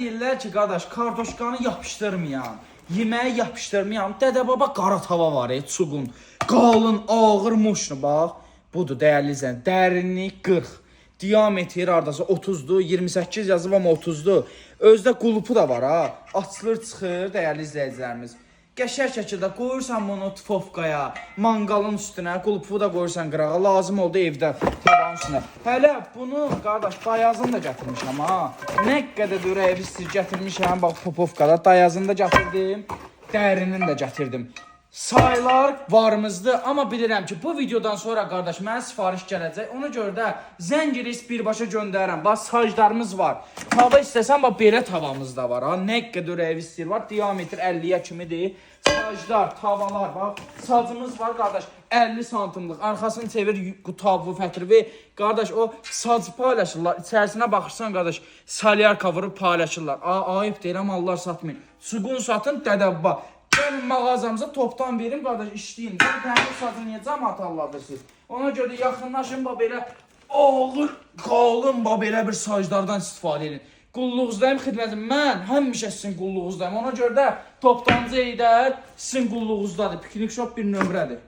Deyirlər ki, qardaş, kartoşkanı yapışdırmayan, yeməyi yapışdırmayan, dədə-baba qara tava var, çuqun. Qalın, ağır, muşnu bax. Budur dəyərli izləyən. Dərinlik 40. Diametri hardasa 30-dur, 28 yazıb amma 30-dur. Özdə qulupu da var ha. Açılır, çıxır dəyərli izləyicilərimiz. Qəşəng şəkildə qoyursan bunu tufovkaya, manqalın üstünə, qulupu da qoyursan qırağa, lazım oldu evdə tavanın üstünə. Hələ bunu qardaş dayazını da gətirmişəm ha. Nə qədər də ürəyi istəyir gətirmişəm, bax popovkada dayazını da gətirdim, dərinini də gətirdim. Saylar varımızdır, amma bilirəm ki, bu videodan sonra qardaş mənə sifariş gələcək. Ona görə də zəng eləyib birbaşa göndərirəm. Bax saclarımız var. Tava istəsən bax belə tavamız da var ha. Nə qədər ürəyi istəyir var. Diametr 50-yə kimidir. Saclar, tavalar bax. Sacımız var qardaş 50 santimlik. Arxasını çevir tavuğu fətirvi. Qardaş o sac paylaşırlar. İçərisinə baxırsan qardaş salyarka vurub paylaşırlar. A, ayıb deyirəm Allah satmayın. Çuqun satın dədə baba. Gəlin mağazamıza topdan verim qardaş işləyin. Bu təmir sacı niyə camaat alladırsınız? Ona görə də yaxınlaşın bax belə ağır, qalın bax belə bir saclardan istifadə edin. Qulluğuzdayım xidmətim. Mən həmişə sizin qulluğuzdayım. Ona görə də toptancı Heydər sizin qulluğuzdadır. Piknik shop bir nömrədir.